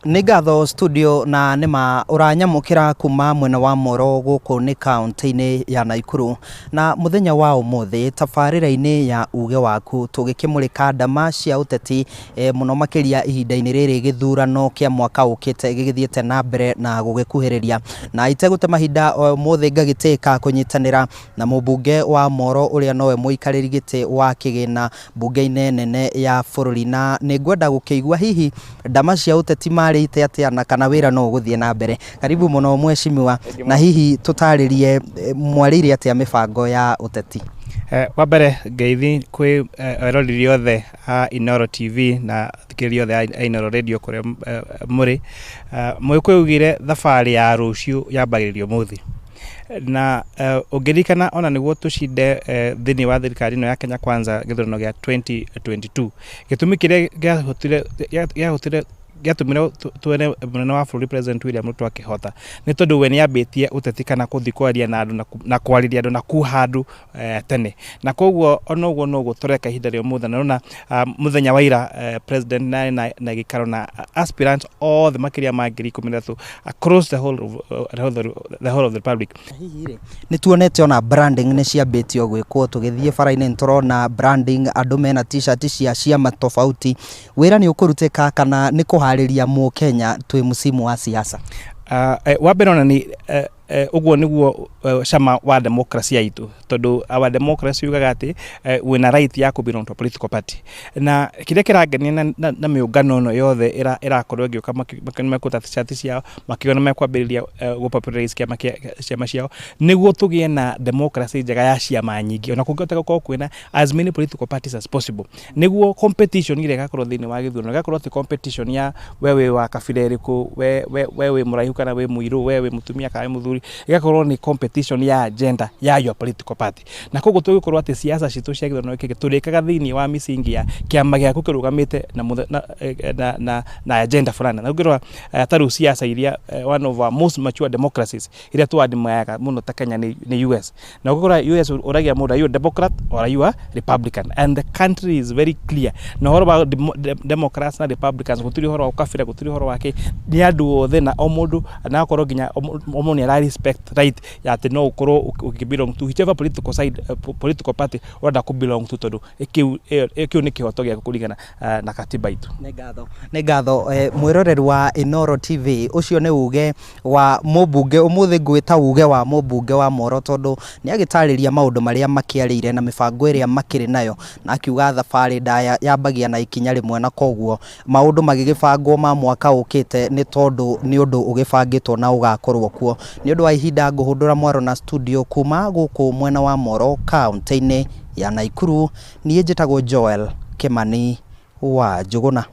Nĩ ngatho studio na nĩma ũranyamũkĩra kuma mwena wa Moro gũkũ nĩ kaũntĩ-inĩ ya Naikuru. Na mũthenya wa ũmũthĩ tabarĩra-inĩ ya uge waku tũgĩkĩmũrĩka ndama cia ũteti e, mũno makĩria ihinda-inĩ rĩrĩ gĩthurano kĩa mwaka ũkĩte gĩgĩthiĩte na mbere na gũgĩkuhĩrĩria. Na itegũte mahinda o ũmũthĩ ngagĩtĩka kũnyitanĩra na mũmbunge wa Moro ũrĩa nowe mũikarĩri gĩtĩ wa kĩgĩna mbunge-inĩ nene ya bũrũri. Na nĩ ngwenda gũkĩigua hihi ndama cia ũteti marĩte atĩa na kana wĩra no ũgũthiĩ na mbere. Karibu mũno mheshimiwa, na hihi tũtarĩrie mwarĩire atĩa mĩbango ya ũteti? Wa mbere ngeithi kwĩ eroreri othe a Inooro TV na athikĩrĩria othe a Inooro Radio kũrĩa mũrĩ. Mũgĩkũyũ augire thabarĩ ya rũciũ yambagĩrĩria ũmũthĩ. Na ũngĩririkana ona nĩguo tũcinde thĩinĩ wa thirikari ĩno ya Kenya Kwanza gĩthurano gĩa 2022, gĩtũmi kĩrĩa kĩahotire kĩahotire gĩatũmire tuone mũnene wa bũrũri President William Ruto akĩhota nĩ tondũ we nĩ ambĩtie ũteti kana gũthiĩ kwaria na andũ na kwarĩria andũ na kuha andũ tene. Na koguo ona ũguo noguo tũreka ihinda rĩa ũmũthĩ na nĩũrona mũthenya wa ira President nĩ arĩ na gĩikaro na aspirants othe makĩria ma 13,000 across the whole of the republic. Hihi rĩ, nĩ tuonete ona branding nĩ ciambĩtio gwĩkwo tũgĩthiĩ bara-inĩ nĩ tũrona branding andũ mena T-shirt cia ciama tofauti. Wĩra nĩ ũkũrutĩka kana nĩ kũharĩria mũkenya twĩ msimu wa siasa? Wa mbere ona nĩ ũguo nĩguo cama wa democracy itũ, tondũ our democracy yugaga atĩ wĩna right ya kũ belong to a political party. Na kĩrĩa kĩrangenia na mĩũngano ĩno yothe ĩrakorwo ĩgĩũka nĩmekũruta t-shirt ciao makiuga nĩ mekwambĩrĩria gũ popularize kĩama kĩa ciama ciao nĩguo tũgĩe na democracy njega ya ciama nyingĩ, ona kũngĩhota gũkorwo kwĩna as many political parties as possible, nĩguo competition ĩrĩa ĩgakorwo thĩinĩ wa gĩthurano ĩgakorwo ti competition ya we wĩ wa kabira ĩrĩkũ, we wĩ mũraihu kana wĩ mũirũ, we wĩ mũtumia kana wĩ mũthuri, ĩgakorwo nĩ competition ya agenda ya your political party. Na koguo tũgĩkorwo atĩ siasa citũ cia gĩthurano gĩkĩ tũrĩkaga thĩinĩ wa misingi ya kĩama gĩaku kĩrũgamĩte na agenda fulani. Na ũngĩrora ta rĩu siasa iria one of our most mature democracies iria tũ-admire mũno ta Kenya nĩ US. Na ũgĩkora US ũragia mũndũ, "Are you a Democrat or are you a Republican?" And the country is very clear na ũhoro wa Democrats na Republicans. Gũtirĩ ũhoro wa ũkabira, gũtirĩ ũhoro wa kĩ, nĩ andũ othe na o mũndũ na akorwo nginya o mũndũ nĩ ara respect right ya atĩ no ũkorwo ũkĩ belong to whichever political side, political party ũrenda kũ belong to, tondũ kĩu nĩ kĩhoto gĩaku kũringana na katiba itũ. Nĩ ngatho, nĩ ngatho. Mwĩroreri wa Inooro TV, ũcio nĩ uge wa mũmbunge ũmũthĩ, ngwĩta uge wa mũmbunge wa Moro, tondũ nĩ agĩtarĩria maũndũ marĩa makĩarĩire na mĩbango ĩrĩa makĩrĩ nayo, na akiuga thabarĩ ndaya yambagia na ikinya rĩmwe, na koguo maũndũ magĩgĩbangwo ma mwaka ũkĩte nĩ tondũ nĩ ũndũ ũgĩbangĩtwo na ũgakorwo kuo. Nĩ ũndũ wa ihinda ngũhũndũra mwaro na studio kuma gũkũ mwena wa Moro, kaũntĩ-inĩ ya Naikuru. Niĩ njĩtagwo Joel Kĩmani wa Njũgũna.